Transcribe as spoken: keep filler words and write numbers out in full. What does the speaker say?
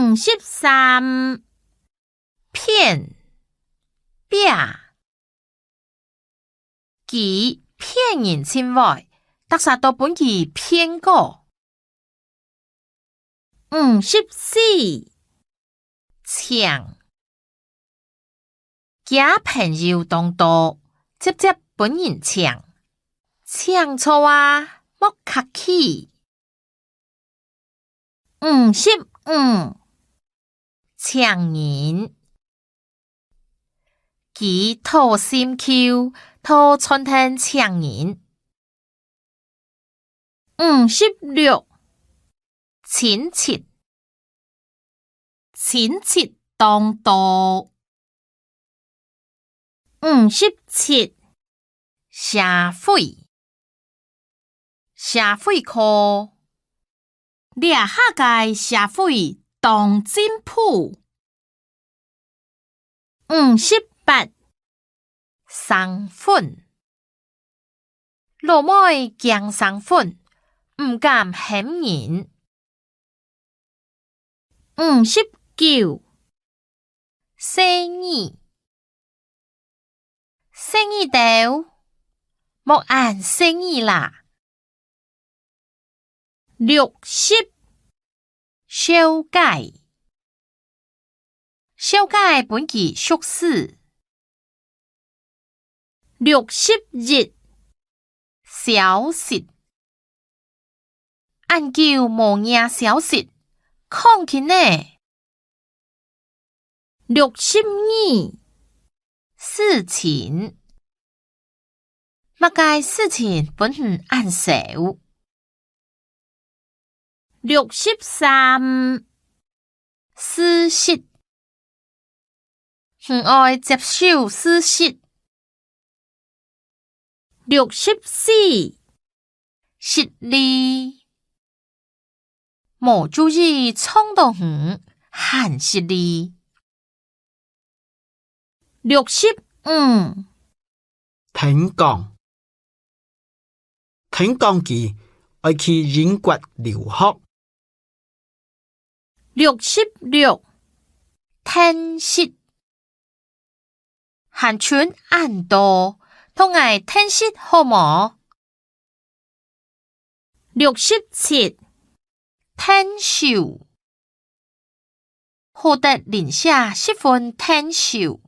五十三，騙，壁。佢騙人盡會，逐儕都分佢騙過。五十四，請。厥朋友當多，輒輒分人請。請坐啊，莫客氣。 五十五，請人。佢討心臼，討餐廳請人。五十六，親戚。親戚當多。 五十七，社會。社會課。這下个社會當進步。五十八，生份。 老妹驚生份，毋敢喊人。五十九，細義。細義兜，莫恁細義啦。六十，紹介。 紹介分佢熟識。六十一，消息。恁久無聽消息，囥去呢。六十二，事情。麼个事情分你恁愁？ 六十三，事實。你愛接受事實。六十四，失禮。無注意撞著你，還失禮。 六十五，聽講。聽講佢愛去英國留學。六十六，聽息。還伸恁多，同𠊎聽息好無？ 六十七，𢯭手。好得鄰舍十分𢯭手。